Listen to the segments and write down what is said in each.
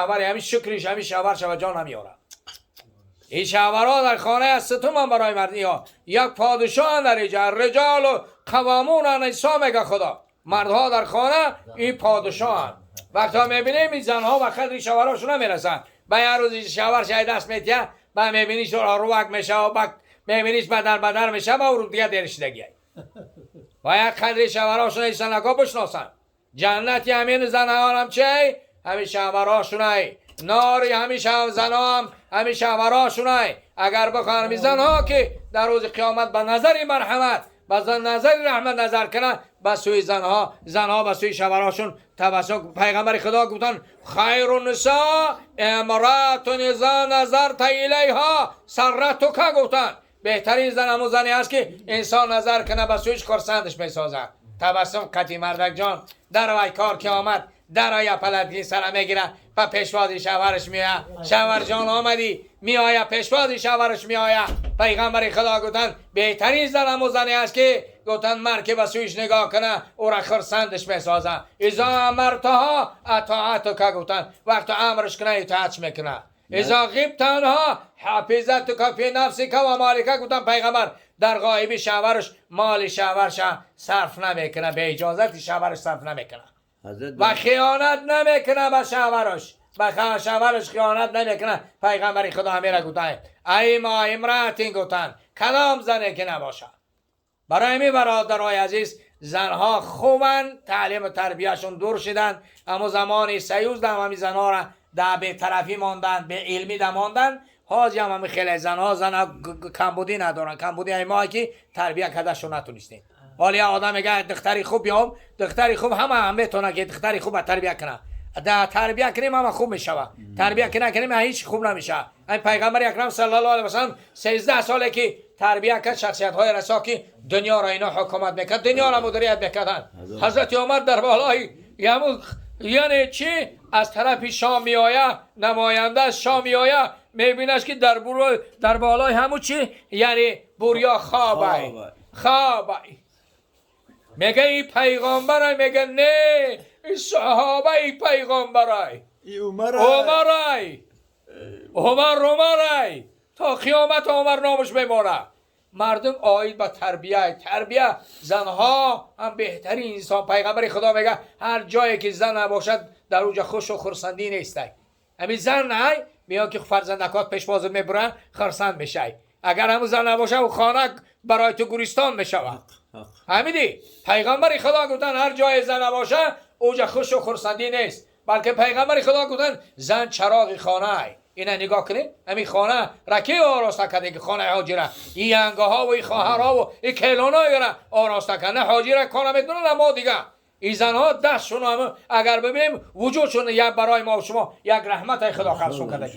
شوهر همین شکرش همین شوهر شوه جان نمیاره. این شوهرها در خانه از ستون برای مردی ها یک پادشاه در اینجا، رجال و قوامون نسا میگه خدا. مردها در خانه این پادشاه. وقتا میبینیم این زنها و قدر شوهراشون نمیرسن. به یه روز شوهر شاید دست میتیه، با میبینیش روک میشه و با میبینیش بدر بدر میشه و رو دیگه درش دیگه. باید قدر شوهراشون این زنکا بشناسن. جنتی همین زنها هم چه؟ همین شوهراشون. ناری همیشه زنها هم همین شوهراشون. اگر بخوان همین زنها که در روز قیامت به نظر مرحمت، به نظر رحمت نظر کنن به سوی زنها، زنها به سوی شوهراشون توسط پیغمبر خدا گفتن خیر النساء امرأة اذا نظرت الیها سرتک. گفتن بهترین زن همون زنی است که انسان نظر کنه به سویش خرسندش میسازه. تبسم قطی مردک جان در وای کار که آمد در آیا پلدگی سر میگیره و پیشوازی شوهرش میآید. شوهر جان آمدی میآید پیشوازی شوهرش میآید. پیغمبر خدا گفتن بهترین زن همون زنی است که گفتن مرد که به سویش نگاه کنه او را خرسندش میسازه. اذا امرتها اطاعتک. گفتن وقت امرش کنه اطاعتش میکنه. اذا غبت عنها حفظتک فی نفسک و مالک. گفتن پیغمبر در غایبی شوهرش مال شوهرش صرف نمیکنه، به اجازت شوهرش صرف نمیکنه و خیانت نمیکنه به شوهرش، به شوهرش خیانت نمیکنه. پیغمبر خدا همیره گفتن ای ما امرأتین، گفتن کدام زنی که نباشه. برای می برادرای عزیز زنها خوبن، تعلیم و تربیهشون دور شدن، اما زمانی سیوز دم همی زنها را در به طرفی ماندن، به علمی ده ماندن. حاجی هم همی خیلی زنها زنها کمبودی ندارن، کمبودی ای ما که تربیه کردهشون نتونستیم. حالا آدم میگه دختری خوب بیام، دختری خوب همه هم میتونه که دختری خوب تربیه کنه. در تربیه کنیم همه خوب میشوه، تربیه که نکنیم هیچ خوب نمیشه. این پیغمبر اکرم صلی الله علیه و سلم 13 ساله که تربیه کرد شخصیت های رسا که دنیا را اینا حکومت میکرد، دنیا را مدیریت میکردن. حضرت عمر در بالای یعنی چی از طرف شام میآید، نماینده از شام میآید، میبینش که در بالای همون چی یعنی بوریا خوابه خوابه. میگه این پیغمبره، میگه نه این صحابه ای پیغمبره، عمره، عمر عمره، تا قیامت عمر نامش میمونه. مردم آید به تربیه، تربیه زنها هم بهترین انسان. پیغمبر خدا میگه هر جایی که زن نباشد در اونجا خوش و خرسندی نیست. همین زن نه میاد که فرزندکات پیشواز میبرن خرسند میشه. اگر همون زن نباشه و خانه برای تو گورستان میشود. همیدی پیغمبر خدا گفتن هر جای زن نباشه اوجا خوش و خرسندی نیست، بلکه پیغمبر خدا گفتن زن چراغ خانه. اینا نگاه کنید همین خانه رکی آراسته کرده که خانه حاجی را این ینگه ها و این خواهرها و این کلانای را آراسته کرده. نه حاجی را کار نمیتونه نه ما دیگه. این زنها دستشون هم اگر ببینیم وجودشون یک برای ما و شما یک رحمت خدا خلصون کرده.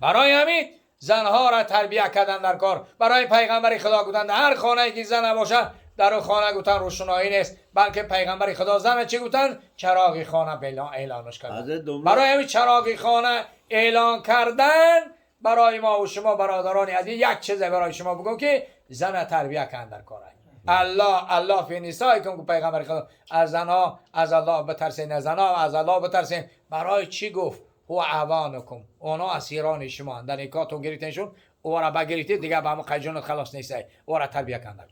برای همین زنها را تربیه کردن در کار. برای پیغمبر خدا گفتن هر خانه که زن باشه در اون خانه گفتن روشنایی نیست، بلکه پیغمبر خدا زن چی گفتن؟ چراغ خانه اعلانش کردن. برای همین چراغ خانه اعلان کردن برای ما و شما برادران عزیز یک چیز برای شما بگم که زن تربیه کردن در کار. الله الله فی نسائکم، پیغمبر خدا از زنها از الله بترسین، از زنها از الله بترسین. برای چی گفت؟ هو عوانکم، اونا اسیران شما در نکاتون گرفتنشون، او را بگرفتید دیگه به همون قیجونت خلاص نیست، او را تربیه کردن.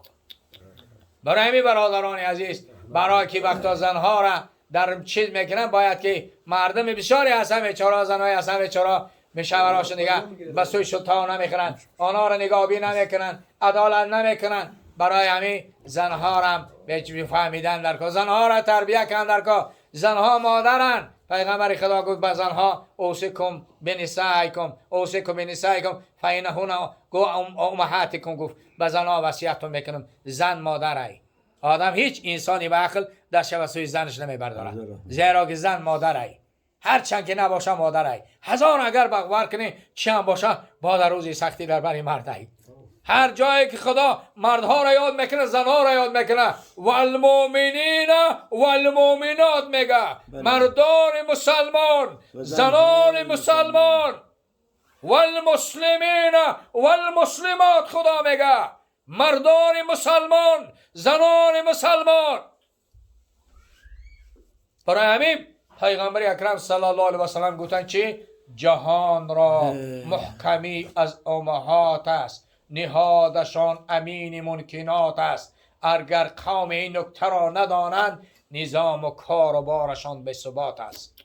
برای همین برادران عزیز، برای که وقتا زنها را در چیز میکنن باید که مردم بسیاری هستن بیچاره، زنهای هستن بیچاره میشوراشون دیگه به سوی شتا نمیکنن، آنها را نگاهبی نمیکنن، عدالت نمیکنن. برای همین زنها را فهمیدن در کار، زنها را تربیه کردن در کار. زنها مادرن. پیغمبر خدا گفت به زنها اوصیکم بنسائکم، اوصیکم بنسائکم فإنهن امهاتکم. گفت به زنها وصیتتون میکنم زن مادره. آدم هیچ انسانی به عقل دست به سوی زنش نمیبرداره، زیرا که زن مادره، هرچند که نباشه مادره. هزار اگر بغور کنی چی هم باشه با در روزی سختی در بر مرده. هر جایی که خدا مردها را یاد میکنه زنها را یاد میکنه. والمؤمنین والمؤمنات میگه، مردان مسلمان، زنان مسلمان، والمسلمین والمسلمات. خدا میگه مردان مسلمان، زنان مسلمان. برای همین پیغمبر اکرم صلی الله علیه و سلم گفتن چی؟ جهان را محکمی از امهات است، نهادشان امین ممکنات است. اگر قوم این نکته را ندانند، نظام و کار و بارشان به ثبات است.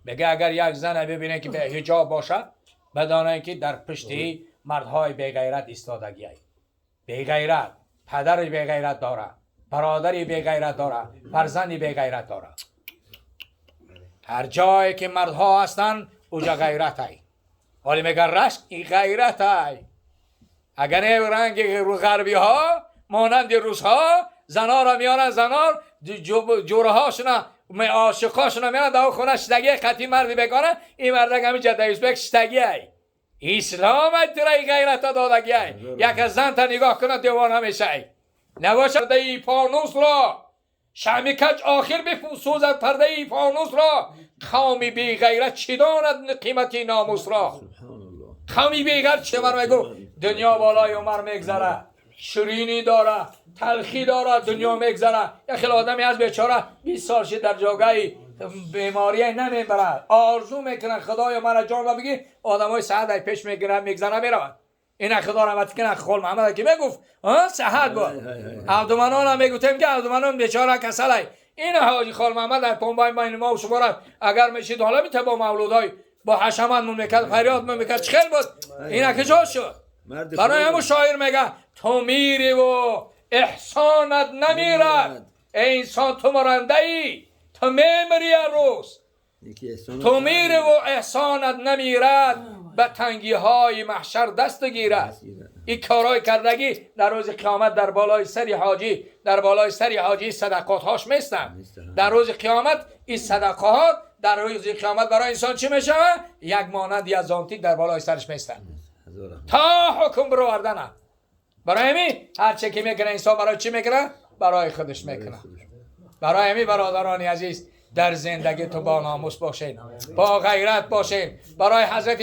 میگه اگر یک زن ببینه که به حجاب باشه، بدانه که در پشتی مردهای بی غیرت ایستادگی ای. بی غیرت، پدر بی غیرت داره، برادری بی غیرت داره، فرزندی بی غیرت داره. هر جایی که مردها هستن اوجا غیرت ای. حالی میگه رشک این غیرت ای. اگر نه رنگ رو غربی ها مانند روس ها زنا را میارن، زنا جوره هاشون عاشقاشون میارن در خونه شتگی قطعی مردی بکنه، این مردک همین جده ازبک شتگی ای. اسلام ترای غیرت دادگی ای. یک از زن تا نگاه کنه دیوانه میشه ای. نباشه پرده ای فانوس را شمع کج آخر بسوزد، پرده ای فانوس را قومی بی غیرت چی داند قیمتی ناموس را. قومی بی غیرت چه من میگو دنیا بالای عمر میگذره، شیرینی داره، تلخی داره، دنیا میگذره. یک خیلی آدمی از بیچاره 20 سال شد در جاگاه بیماری نمیبره، آرزو میکنه خدایا مرا جان را بگی، آدمای صحت پیش میگیرن میگذره میرن. این خدا رحمت کنه خال محمد که میگفت صحت بود. عبدالمنان هم میگفتیم که عبدالمنان بیچاره کسله. این حاجی خال محمد در پنبای ما و شما را اگر میشید حالا میته با مولودای با حشمت میکرد، فریاد میکرد، چخیل بود. این کجا شد؟ برای همون شاعر میگه تو میری و احسانت نمیرد، ای انسان تو مرنده ای، تو میمری روز، تو میری و احسانت نمیرد، به تنگی های محشر دست گیرد. این کارهای کردگی در روز قیامت در بالای سر حاجی، در بالای سر حاجی صدقات هاش میستن. در روز قیامت این صدقات در روز قیامت برای انسان چی میشه؟ یک مانند از زانتیک در بالای سرش میستن تا حکم برآوردن. برای همین هر چه که میکنه انسان برای چی میکنه؟ برای خودش میکنه. برای همین برادران عزیز در زندگی تو با ناموس باشین، با غیرت باشین. برای حضرت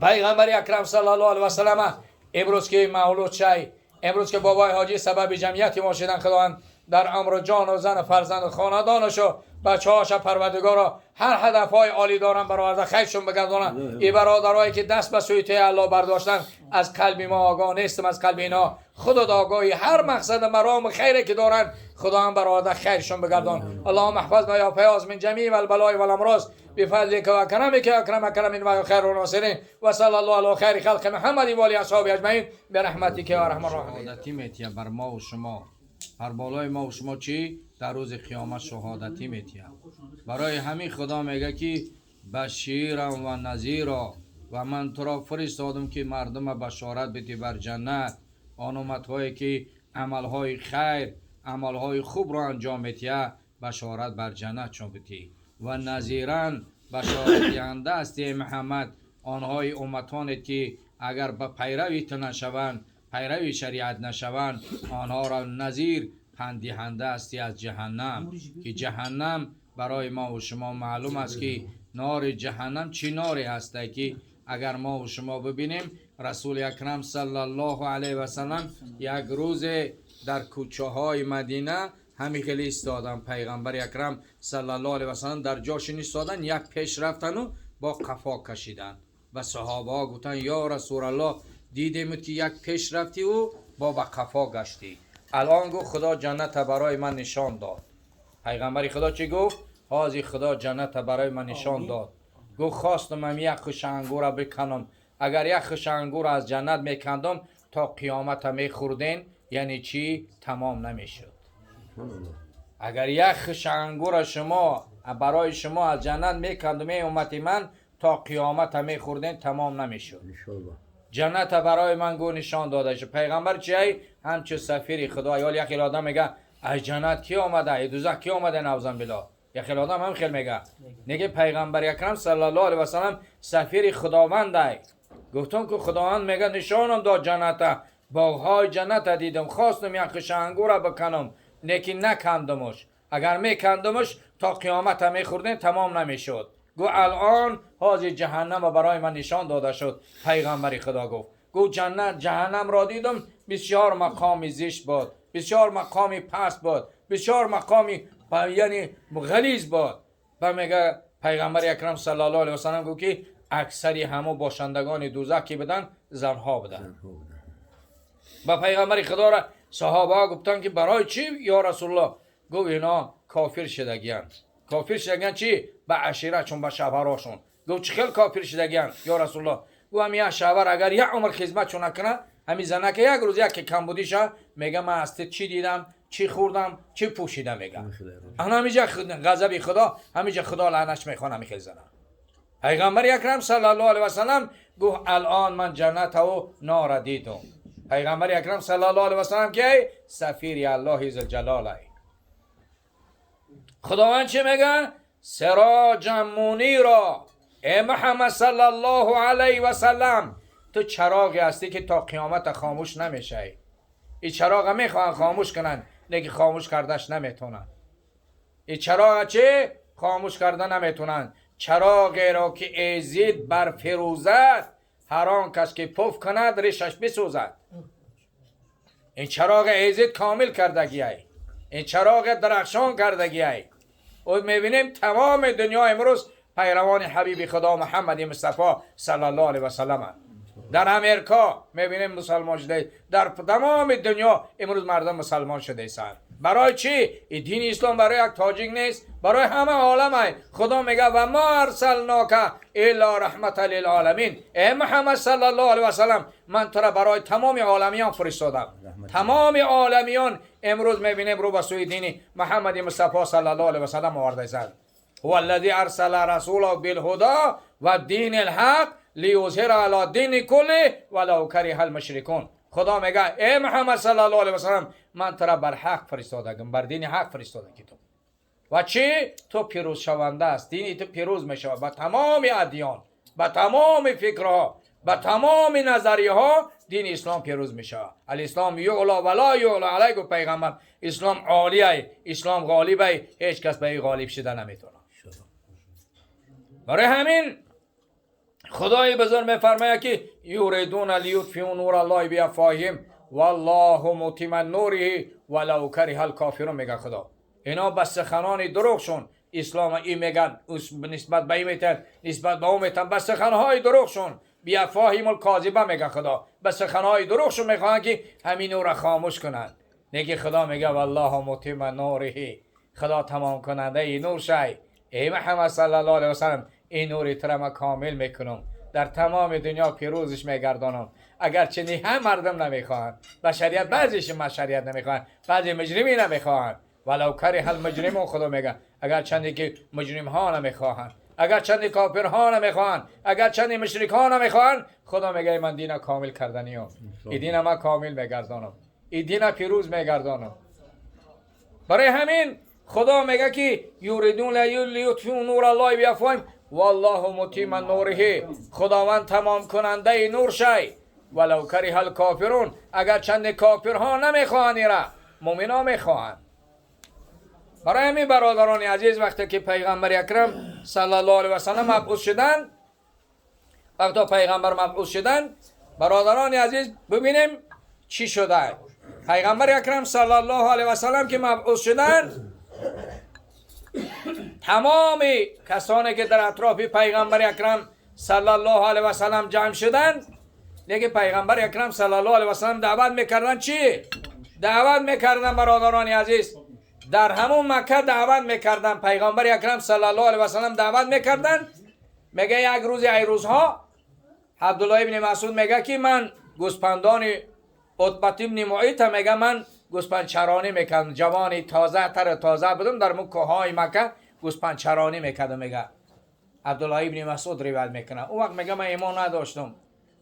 پیغمبر اکرم صلی الله علیه و سلم امروز که مولود شی، امروز که بابای حاجی سبب جمعیت ما شدن، خداوند در امر جان و زن و فرزند و خاندانش و بچه‌هاش پروردگارا هر هدف‌های عالی دارن برآورده خیرشون بگردانن. این برادرایی که دست به سوی ته الله برداشتن از قلب ما آگاه نیستم، از قلب اینا خدا آگاهی هر مقصد مرام خیری که دارن خدا هم برآورده خیرشون بگردان. اللهم احفظنا یا فیاض من جمیع البلاء والامراض بفضلک و کرمک یا اکرم اکرمین و خیر الناصرین و صلی الله علی خیر خلق محمد و آله اصحابه اجمعین برحمتک یا ارحم الراحمین. شهادتی میتیه بر ما و شما، بر بالای ما و شما چی؟ در روز قیامت شهادتی میتیه. برای همین خدا میگه که بشیرم و نذیرا، و من تو را فرستادم که مردم بشارت بدی بر جنت، آن امتهایی که عملهای خیر عملهای خوب را انجام میتیه بشارت بر جنت چون بدی، و نذیران بشارت دهنده هستی محمد آنهای امتانت که اگر به پیروی تو نشوند، پیروی شریعت نشوند، آنها را نذیر پنددهنده هستی از جهنم، که جهنم برای ما و شما معلوم است که نار جهنم چی ناری هست که اگر ما و شما ببینیم رسول اکرم صلی الله علیه و سلم یک روز در کوچه های مدینه همین خیلی ایستادن، پیغمبر اکرم صلی الله علیه و سلم در جاش ایستادن، یک پیش رفتن و با قفا کشیدن و صحابه ها گفتن یا رسول الله دیدیم که یک پیش رفتی و با به قفا گشتی، الان گفت خدا جنت برای من نشان داد. پیغمبر خدا چی گفت؟ حاضی خدا جنت برای من نشان داد. گفت خواستم یک خوش انگور بکنم، اگر یک خوش انگور از جنت میکندم تا قیامت میخوردین، یعنی چی؟ تمام نمیشد. اگر یک خوش انگور شما برای شما از جنت میکندم ای امت من، تا قیامت میخوردین تمام نمیشد. جنت برای من گو نشان داده شد. پیغمبر چی؟ همچو سفیر خدا. یا یک آدم میگه از جنت کی آمده، ای دوزخ کی آمده، نعوذ بالله. یک آدم هم خیلی میگه نگه پیغمبر اکرم صلی الله علیه و سلم سفیر خداوند ای. گفتم که خداوند میگه نشانم داد جنت، باغهای جنت دیدم، خواستم یک خوش انگور بکنم لیکن نکندمش، اگر میکندمش تا قیامت میخوردیم تمام نمیشد. گو الان حاضر جهنم برای من نشان داده شد. پیغمبر خدا گفت گو جنت جهنم را دیدم، بسیار مقامی زشت بود، بسیار مقامی پست بود، بسیار مقامی یعنی غلیظ بود. Ба мега پیغمبر اکرم صلی الله علیه و سلم گفت که اکثری همو باشندگان دوزخ کی بدن؟ زنها بدن. با پیغمبر خدا را صحابه ها گفتن که برای چی یا رسول الله؟ گفت اینا کافر شدگیان. کافر شدگیان چی؟ به عشیره چون به شوهراشون. گفت چه خیلی کافر شدگیان یا رسول الله؟ گفت همین شوهر اگر یک عمر خدمت چون نکنه، همین زنه که یک روز یک کمبودیشه میگه من از تو چی دیدم، چی خوردم، چی پوشیدم میگه. انا همیجا غضب خدا، همیجا خدا لعنتش میخوانه همی خیلی زنه. پیغمبر اکرم صلی الله علیه و سلم گفت الان من جنت و نار دیدم. پیغمبر اکرم صلی الله علیه و سلم که سفیر الله ذوالجلال. خداوند چی میگه؟ سراجا منیرا. ای محمد صلی الله علیه و سلم، تو چراغی هستی که تا قیامت خاموش نمیشه. این چراغ میخوان خاموش کنن، لیکن خاموش کردش نمیتونن. این چراغ چه؟ خاموش کرده نمیتونن. چراغی را که ایزید بر فروزد، هر آن کس که پف کند ریشش بسوزد. این چراغ ایزید کامل کردگی ای، این چراغ درخشان کردگی ای. و میبینیم تمام دنیا امروز پیروان حبیب خدا محمد مصطفی صلی الله علیه و سلم. در امریکا میبینیم مسلمان شده، در تمام دنیا امروز مردم مسلمان شده ایسان. برای چی؟ این دین اسلام برای یک تاجیک نیست، برای همه عالم ای. خدا میگه و ما ارسلناک الا رحمت للعالمین. ای محمد صلی الله علیه و سلم، من تو را برای تمام عالمیان فرستادم. تمام عالمیان امروز میبینیم رو به سوی دین محمد مصطفی صلی الله علیه و سلم آورده ایسان. هو الذی ارسل رسوله بالهدى و دین الحق لیظهر علی دین کله ولو کره المشرکون. خدا میگه ای محمد صلی الله علیه و سلم، من تو را بر حق فرستادم، بر دین حق فرستادم تو. و چی؟ تو پیروز شونده است، دینی تو پیروز میشود با تمام ادیان، با تمام فکرها، با تمام نظریه ها دین اسلام پیروز میشود. الاسلام یعلا ولا یعلا علیه. پیغمبر اسلام عالیه، اسلام غالبه، هیچ کس به این غالب شده نمیتونه. برای همین خدای بزرگ میفرماید که یریدون لیطفئوا نور الله بافواههم والله متم نوره ولو کره الکافرون. میگه خدا اینا به سخنان دروغشون اسلام ای میگن، نسبت به این میتن، نسبت به اون میتن، به سخنهای دروغشون، بافواههم الکاذبه. میگه خدا به سخنهای دروغشون میخوان که همین نور خاموش کنن. لیکن خدا میگه والله متم نوره، خدا تمام کننده ای نور شی. ای محمد صلی الله علیه و سلم، این نوری تو را من کامل میکنم، در تمام دنیا پیروزش میگردانم. اگرچه نی هم مردم نمیخواهند، بشریت بعضیش بشریت نمیخواهند، بعضی مجرمی نمیخواهند. ولو کره المجرمون. خدا میگه اگر چندی که مجرم ها نمیخواهند، اگر چندی کافر ها نمیخواهند، اگر چندی مشرک ها نمیخواهند، خدا میگه من دین کامل کردنیم، این دین ما کامل میگردانم، این دین پیروز میگردانم. برای همین خدا میگه که یریدون لیطفئوا نور الله بافواههم والله متم نوره. خداوند تمام کننده نور شی. ولو کره الکافرون. اگر چند کافرها نمیخواهند را، مؤمنا میخواهند. برای همین برادران عزیز، وقتی که پیغمبر اکرم صلی الله علیه و سلم مبعوث شدن، وقتی پیغمبر مبعوث شدن، برادران عزیز ببینیم چی شده. پیغمبر اکرم صلی الله علیه و سلم که مبعوث شدن، تمام کسانی که در اطراف پیغمبر اکرم صلی الله علیه و سلم جمع شدن، لیکن پیغمبر اکرم صلی الله علیه و سلم دعوت میکردن. چی؟ دعوت میکردن برادران عزیز، در همون مکه دعوت میکردن. پیغمبر اکرم صلی الله علیه و سلم دعوت میکردن. میگه یک روز ای روزها عبدالله ابن مسعود میگه که من گوسپندان عتبة ابن معیط، میگه من گوسپند چرانی میکردم، جوانی تازه تر تازه بودم، در کوههای مکه گوسپند چرانی میکردم. میگه عبدالله ابن مسعود روایت میکنه. اون وقت میگه من ایمان نداشتم.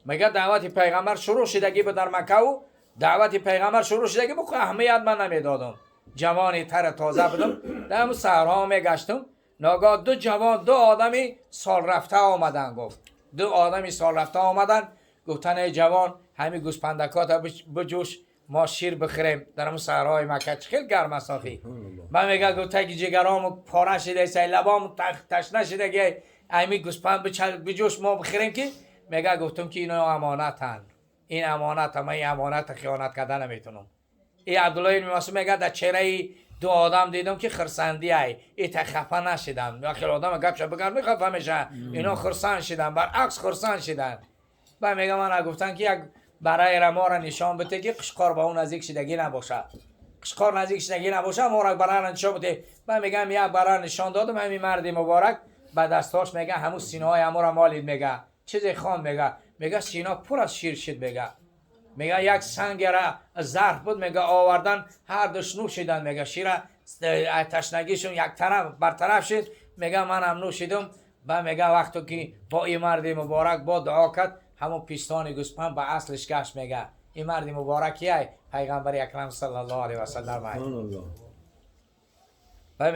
میگه دعوت پیغمبر شروع شدگی بود در مکه و دعوت پیغمبر شروع شدگی بود، اهمیت من نمیدادم، جوانی تر تازه بودم، در همون صحرا میگشتم. ناگاه دو جوان، دو آدمی سال رفته آمدن. گفت دو آدمی سال رفته آمدن، گفتن ای جوان همین گوسپندکات بجوش ما شیر بخوریم. در همون صحرای مکه خیلی گرم است آخی. من میگه گفت که جگرام پاره شده، سی لبام تشنه شده که همین گوسپند بجوش ما بخوریم. که میگه گفتم که اینا امانتن، این امانت، من این امانت خیانت کردن نمیتونم. ای عبدالله ابن مسعود میگه در چهره دو آدم دیدم که خرسندی ای ای تا خفه نشدن. یا خیلی آدم گپش بگن میخفه میشه، اینا خرسند شدن، برعکس خرسند شدن. بعد میگه من گفتن که یک برای ما را نشان بده که قشقار با اون نزدیک شدگی نباشه، قشقار نزدیک شدگی نباشه، ما را برای نشان بده. بعد میگم یک برای نشان دادم، همین مرد مبارک به دستاش میگه همون سینه های همو را مالید، میگه چیزی خان، میگه میگه سینا پر از شیر شد. میگه میگه یک سنگ را ظرف بود، میگه آوردن هر دوش نوشیدن، میگه شیر تشنگیشون یک طرف برطرف شد. میگه من هم نوشیدم. و میگه وقتی که با این مرد مبارک با دعا کرد، همون پیستان گوسپند به اصلش گشت. میگه این مرد مبارک کیه؟ پیغمبر اکرم صلی الله علیه و سلم. و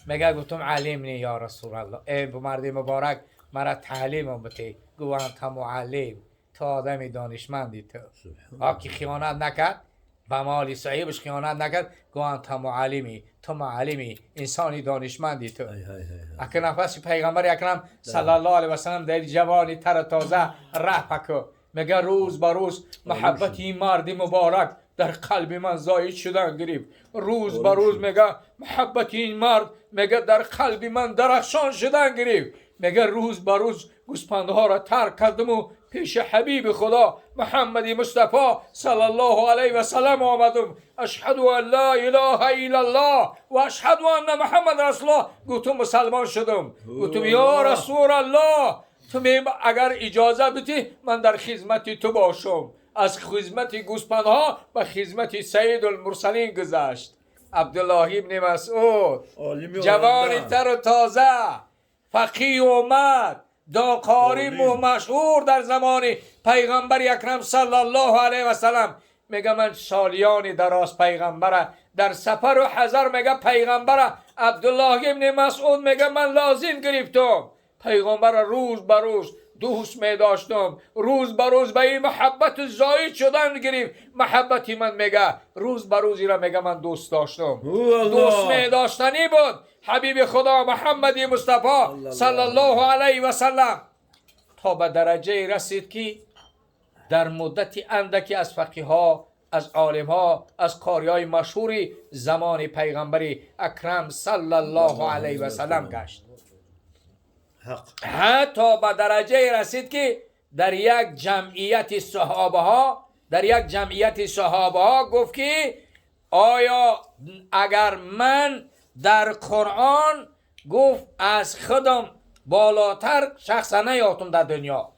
میگه گفتم علمنی یا رسول الله، ای مرد مبارک مرا تعلیم بده. گفت انت معلم، تو آدم دانشمندی، تو که خیانت نکرد، به مال صاحبش خیانت نکرد. گفت انت معلمی، تو معلمی، انسانی دانشمندی تو. اگه نفس پیغمبر اکرم صلی الله علیه و سلم در جوانی تر تازه ره پکو. میگه روز با روز محبت این مرد مبارک در قلب من زاید شدن گرفت. روز با روز میگه محبت این مرد میگه در قلب من درخشان شدن گرفت. میگه روز با روز گوسپندها را ترک کردم و پیش حبیب خدا محمد مصطفی صلی الله علیه و سلم آمدم. اشهد ان لا اله الا الله و اشهد ان محمد رسول الله. گفتم مسلمان شدم. گفتم یا رسول الله، تو اگر اجازه بدی من در خدمت تو باشم. از خدمت گوسپندها به خدمت سید المرسلین گذشت. عبدالله ابن مسعود جوانی تر و تازه، فقیه اومد، داقاری مشهور در زمان پیغمبر اکرم صلی الله علیه و سلم. میگه من سالیان دراز پیغمبر در سفر و حضر، میگه پیغمبر عبدالله ابن مسعود میگه من لازم گرفتم پیغمبر، روز به روز دوست می داشتم، روز به روز به این محبت زاید شدن گرفت. محبتی من میگه روز به روزی را میگه من دوست داشتم، دوست می داشتنی بود حبیب خدا محمد مصطفی صلی الله علیه و سلم، تا به درجه رسید که در مدت اندکی از فقیه ها، از عالم ها، از قاری های مشهوری زمان پیغمبر اکرم صلی الله علیه و سلم گشت. حتی به درجه رسید که در یک جمعیت صحابه ها، در یک جمعیت صحابه ها گفت که آیا اگر من در قرآن گفت از خودم بالاتر شخص نیافتم در دنیا،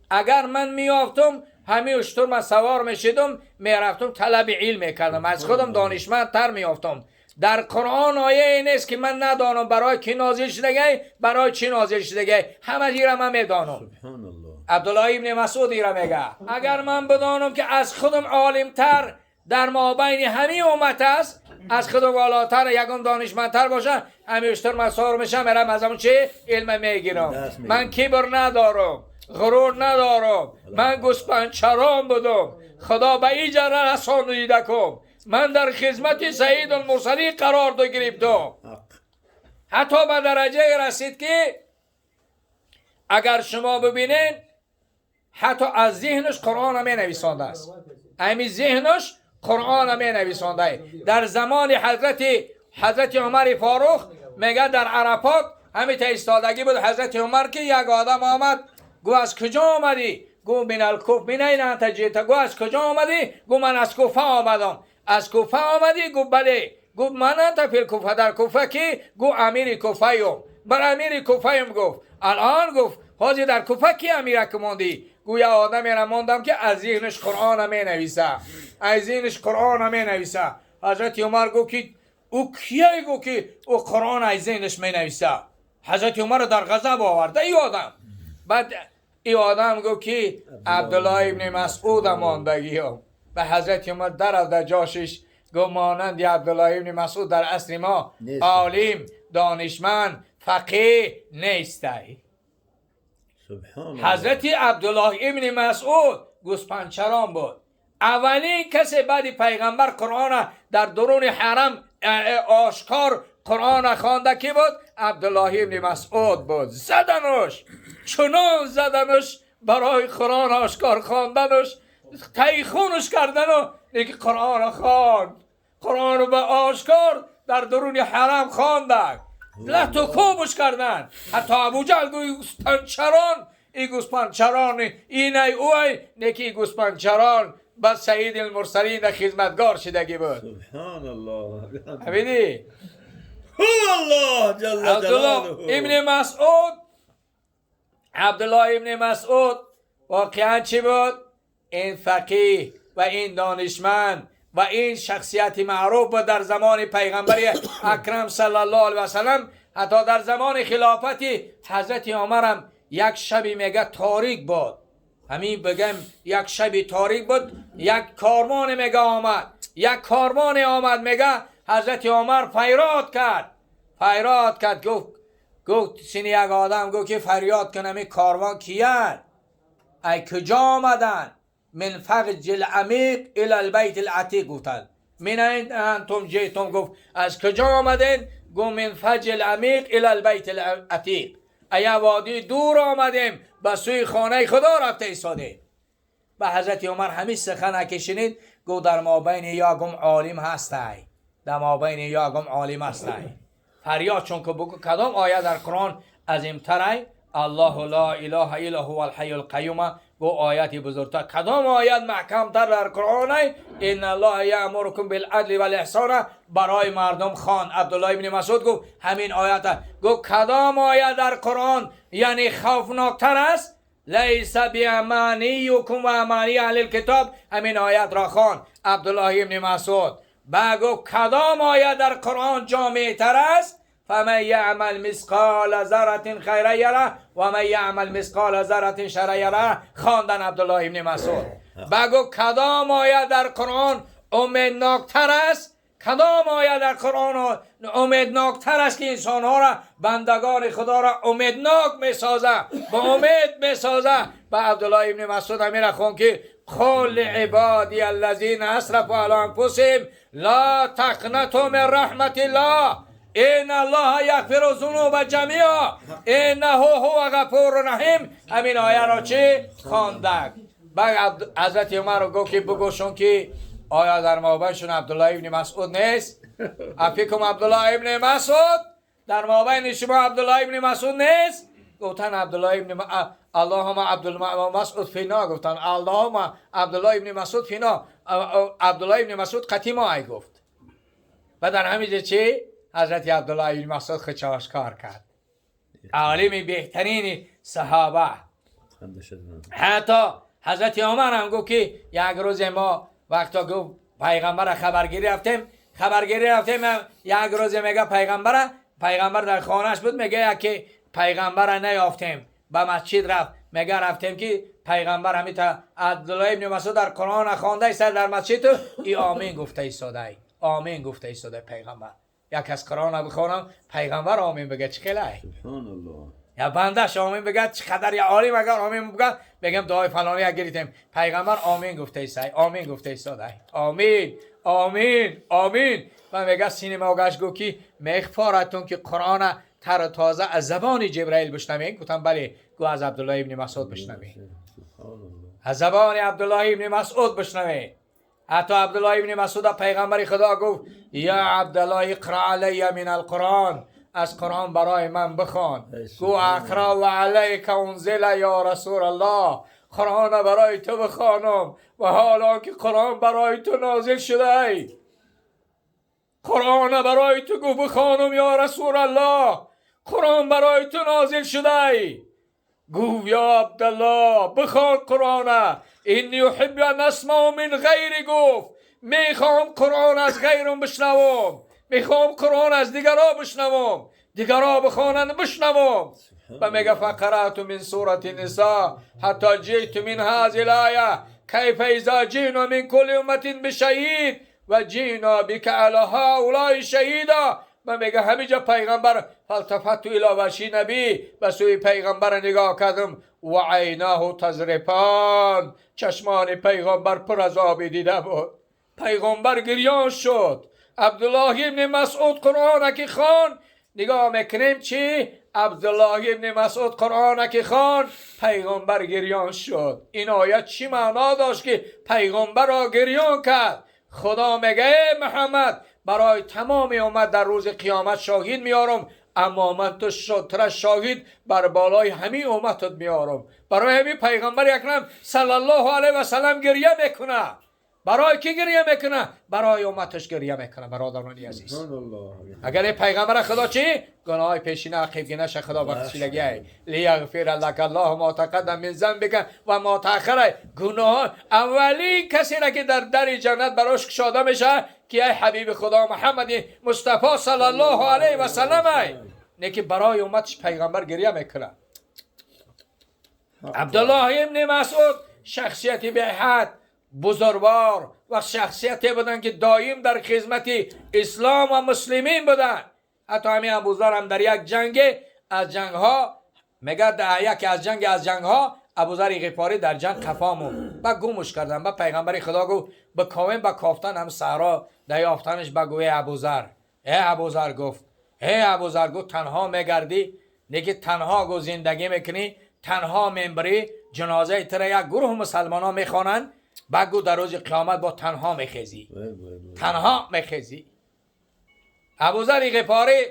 اگر من میافتم همه اشتر من سوار میشدم میرفتم طلب علم میکردم، از خودم دانشمندتر میافتم. در قرآن آیه نیست که من ندانم برای کی نازل شده، برای چی نازل شده، همه را من میدانم. عبدالله ابن مسعود را میگه اگر من بدانم که از خودم عالمتر در مابین همه امت است، از خودم بالاتر یکم دانشمندتر باشه، همه اشتر من سوار میشم میرم از همون چه علم میگیرم. من کبر ندارم، غرور ندارم، من گوسپند چران بودم، خدا به اینجا رسانیده کم، من در خدمت سید المرسلین قرار گرفتم. حتی به درجه رسید که اگر شما ببینین حتی از ذهنش قرآن می نویسانده است، همین ذهنش قرآن می نویسانده. در زمان حضرت عمر فاروق میگه در عرفات همین تا ایستادگی بود حضرت عمر که یک آدم آمد، گو از کجا آمدی؟ گو من الکوف من این انت جیت. گو از کجا آمدی؟ گو من از کوفه آمدم. از کوفه آمدی؟ گو بله. گو من انت فی الکوفه، در کوفه کی؟ گو امیر کوفه یم. بر امیر کوفه یم. گفت الان گفت حاجی در کوفه کی امیر که ماندی؟ گو یه آدمی را ماندم که از ذهنش قرآن می نویسه، از ذهنش قرآن می نویسه. حضرت عمر گو که او کیه؟ گو که او قرآن از ذهنش می نویسه. حضرت عمر در غضب آورده ای آدم. بعد ای آدم گفت که عبدالله ابن مسعود ماندگی هم. به حضرت عمر در جاشش گفت مانند عبدالله ابن مسعود در عصر ما عالم، دانشمند، فقیه نیسته. حضرت عبدالله ابن مسعود گوسپندچران بود، اولین کسی بعد پیغمبر قرآن در درون حرم آشکار قرآن خوانده کی بود؟ عبدالله ابن مسعود بود. زدنش، چنان زدنش برای قرآن آشکار خواندنش. تای خونش کردن و یکی قرآن خواند. قرآن رو به آشکار در درون حرم خواندن، لت و کوبش کردن. حتی ابوجهل گوی گوسپندچران، ای گوسپندچران اینای اوی نیکی گوسپندچران به سید المرسلین خدمتگار شدگی بود. سبحان الله. ببینی هو الله جل عبدالله جلاله. ابن مسعود، عبدالله ابن مسعود واقعا چی بود؟ این فقیه و این دانشمند و این شخصیت معروف بود در زمان پیغمبر اکرم صلی الله علیه و سلم. حتی در زمان خلافت حضرت عمر هم یک شبی میگه تاریک بود، همین بگم یک شبی تاریک بود، یک کاروان میگه آمد، یک کاروان آمد. میگه حضرت عمر فریاد کرد، فریاد کرد، گفت سینی یک آدم گفت که فریاد کنم این کاروان کیه؟ ای کجا آمدن؟ من فج العمیق الى البیت العتیق. گفتن من این انتم جئتم؟ گفت از کجا آمدین؟ گفت من فج العمیق الى البیت العتیق، ای وادی دور آمدیم، به سوی خانه خدا رفته ایستادیم. به حضرت عمر همین سخن که شنید، گفت در مابین یاگم عالم هستی، در مابین یاگم عالم هستی. فریاد چون که بگو کدام آیه در قرآن عظیمتر؟ الله لا اله الا هو الحی القیوم. گو آیت بزرگتر، کدام آیت محکمتر در قرآن؟ ان الله یامرکم بالعدل والاحسان. برای مردم خواند. عبدالله ابن مسعود گفت همین آیت. گفت کدام آیت در قرآن یعنی خوفناکتر است؟ لیس بامانیکم و امانی اهل الکتاب. همین آیت را خواند عبدالله ابن مسعود. بعد گفت کدام آیت در قرآن جامع تر است؟ فمن یعمل مثقال ذره خیرا یره و من یعمل مثقال ذره شرا یره. خواندن عبدالله ابن مسعود. بعد گفت کدام آیت در قرآن امیدناکتر است؟ کدام آیه در قرآن امیدناکتر است که انسانها را، بندگان خدا را امیدناک میسازه، با امید میسازه؟ به عبدالله ابن مسعود امیر خون که قل لعبادی الذین اسرفوا علی انفسهم لا تقنطوا من رحمت الله ان الله یغفر الذنوب جمیعا انه هو غفور رحیم. همین آیه را چی خواندن. بعد حضرت عمر رو گفت که بگوشون که آیا در مابینشون عبدالله ابن مسعود نیست؟ افیکم عبدالله ابن مسعود؟ در مابین شما عبدالله ابن مسعود نیست؟ گفتن عبدالله ابن اللهم عبدالله مسعود فینا. گفتن اللهم عبدالله ابن مسعود فینا، عبدالله ابن مسعود قطی ما ای گفت. و در همینجا چی؟ حضرت عبدالله ابن مسعود خود آشکار کرد، عالم بهترین صحابه. حتی حضرت عمر هم گفت که یک روز ما وقتا گفت پیغمبر خبرگیری رفتیم، خبرگیری رفتیم، یک روز میگه پیغمبر در خانهش بود، میگه که پیغمبر نیافتیم، به مسجد رفت. میگه رفتیم که پیغمبر همین تا عبدالله ابن مسعود در قرآن خوانده است در مسجد، ای آمین گفته ایستاده، آمین گفته ایستاده پیغمبر. یک از قرآن بخوانم پیغمبر آمین بگه چه خیلی؟ سبحان الله. یا بندش آمین بگه چقدر، یا عالم اگر آمین بگه، بگم دعای فلانی گرفتیم، پیغمبر آمین گفته ایستاده، آمین گفته ایستاده، آمین آمین آمین. و میگه سینما گشت گفت که میخفارتون که قرآن تر تازه از زبان جبرائیل بشنوین؟ گفتم بله. گو از عبدالله ابن مسعود بشنوین. سبحان الله. از زبان عبدالله ابن مسعود بشنوین. حتی عبدالله ابن مسعود پیغمبر خدا گفت یا عبدالله اقرا علی من القرآن، از قرآن برای من بخوان. گو اقرا و علیک انزل یا رسول الله، قرآن برای تو بخوانم و حالا که قرآن برای تو نازل شده ای، قرآن برای تو گو بخوانم یا رسول الله، قرآن برای تو نازل شده ای. گو یا عبدالله بخوان قرآن، انی احب ان اسمع من غیری. گفت میخوام قرآن از غیرم بشنوم، میخوام قرآن از دیگرا بشنوم، دیگرا بخوانند بشنوم. و میگه فقرأت من سورة النساء حتی جئت من هذه الآیه کیف اذا جئنا من کل امة بشهید و جئنا بک علی هؤلاء شهیدا. من میگه همینجا پیغمبر فالتفت الی وجه نبی، به سوی پیغمبر نگاه کردم و عیناه تذرفان، چشمان پیغمبر پر از آب دیده بود. پیغمبر گریان شد. عبدالله ابن مسعود قرآن که خوان، نگاه میکنیم چی؟ عبدالله ابن مسعود قرآن که خوان، پیغمبر گریان شد. این آیت چی معنا داشت که پیغمبر را گریان کرد؟ خدا میگه ای محمد، برای تمام امت در روز قیامت شاهد میارم، اما من تو تر شاهد بر بالای همین امتت میارم. برای همین پیغمبر اکرم صلی الله علیه و سلم گریه میکنه. برای کی گریه میکنه؟ برای امتش گریه میکنه. برادران عزیز، سبحان الله. اگر این پیغمبر خدا چی؟ گناه پیشینه عقیبگینش خدا بخشیدگی. لیغفر لک الله ما تقدم من ذنبک و ما تأخر. گناه اولی کسی را که در جنت براش کشاده میشه که ای حبیب خدا محمد مصطفی صلی الله علیه و سلم ای. نه که برای امتش پیغمبر گریه میکنه. عبدالله ابن مسعود شخصیتی به حد بزرگوار و شخصیتی بودن که دایم در خدمت اسلام و مسلمین بودن. حتی همین ابوذر هم در یک جنگ از جنگ ها میگه، در یکی از جنگ از جنگ ها ابوذر غفاری در جنگ قفا موند و گمش کردن. با پیغمبر خدا گفت به کاوین به کافتن هم صحرا در یافتنش به گوی ابوذر، ای ابوذر گفت، ای ابوذر گفت، تنها میگردی، نگه تنها گو زندگی میکنی، تنها می‌میری، جنازه تر یک گروه مسلمان ها میخوانند، بگو در روز قیامت با تنها میخیزی. وای وای وای. تنها میخیزی. ابوذر غفاری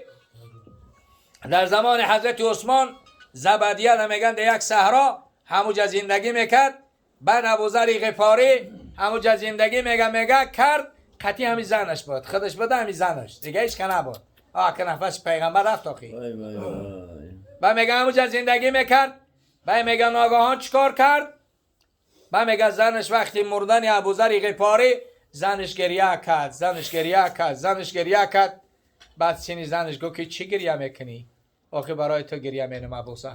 در زمان حضرت عثمان زبدیه میگن در یک صحرا هموجا زندگی میکرد. بعد ابوذر غفاری هموجا زندگی میگه کرد، قطعی همی زنش بود، خودش بود، همی زنش، دیگه هیچ که نبود. آه که نفس پیغمبر رفت آخی. وای وای وای. بعد میگه هموجا زندگی میکرد. بعد میگه ناگهان چیکار کرد؟ بعد میگه زنش وقتی مردن ابوذر غفاری زنش گریه کرد، زنش گریه کرد، زنش گریه کرد. بعد سینی زنش گفت که چی گریه میکنی؟ آخه برای تو گریه مینم ابوذر.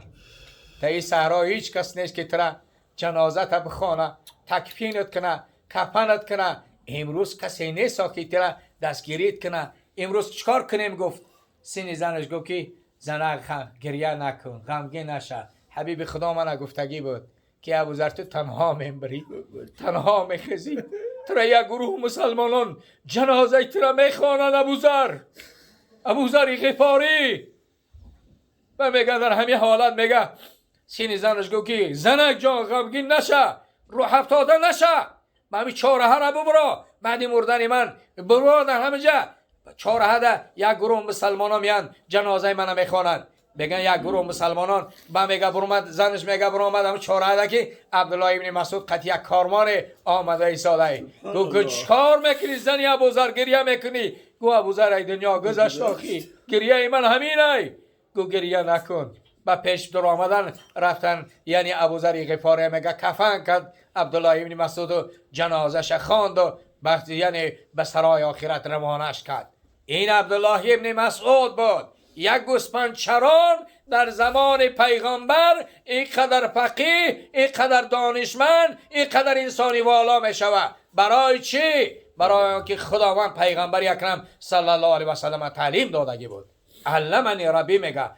تا این صحرا هیچ کس نیست که ترا جنازه تا بخوانه، تکفینت کنه، کفنت کنه. امروز کسی نیست که ترا دستگیریت کنه. امروز چیکار کنیم؟ گفت سینی زنش گفت که زنه گریه نکن، غمگین نشه. حبیب خدا من گفتگی بود که ابوذر تو تنها می‌میری، تنها میخزی، ترا یک گروه مسلمانان جنازه ترا میخوانند. ابوذر، ابوذر غفاری. و میگه در همین حالت میگه سینی زنش گفت که زنک جان غمگین نشه، روح افتاده نشه، من همین چهارراه را ببرا، بعد مردن من برو در همه جا چهارراه ده یک گروه مسلمانان میان جنازه منو میخوانند. میگن یک گروه مسلمانان با میگه برآمد، زنش میگه برآمد هم چهارراه ده که عبدالله ابن مسعود قطعی یک کارمان آمده ایستاده. گفت که چیکار میکنی زنی ابوذر گریه میکنی؟ گفت ابوذر ای دنیا گذشت آخی، گریه من همین ای. گفت گریه نکن. با پیش در آمدن رفتن، یعنی ابوذر غفاری میگه کفن کرد عبدالله ابن مسعود و جنازش خواند و وقتی یعنی به سرای آخرت روانش کرد. این عبدالله ابن مسعود بود، یک گوسفند چران در زمان پیغمبر، اینقدر فقیه، اینقدر دانشمند، اینقدر انسانی والا می شود. برای چی؟ برای آنکه خداوند پیغمبر اکرم صلی الله علیه و سلم تعلیم دادگی بود. علمنی ربی میگه.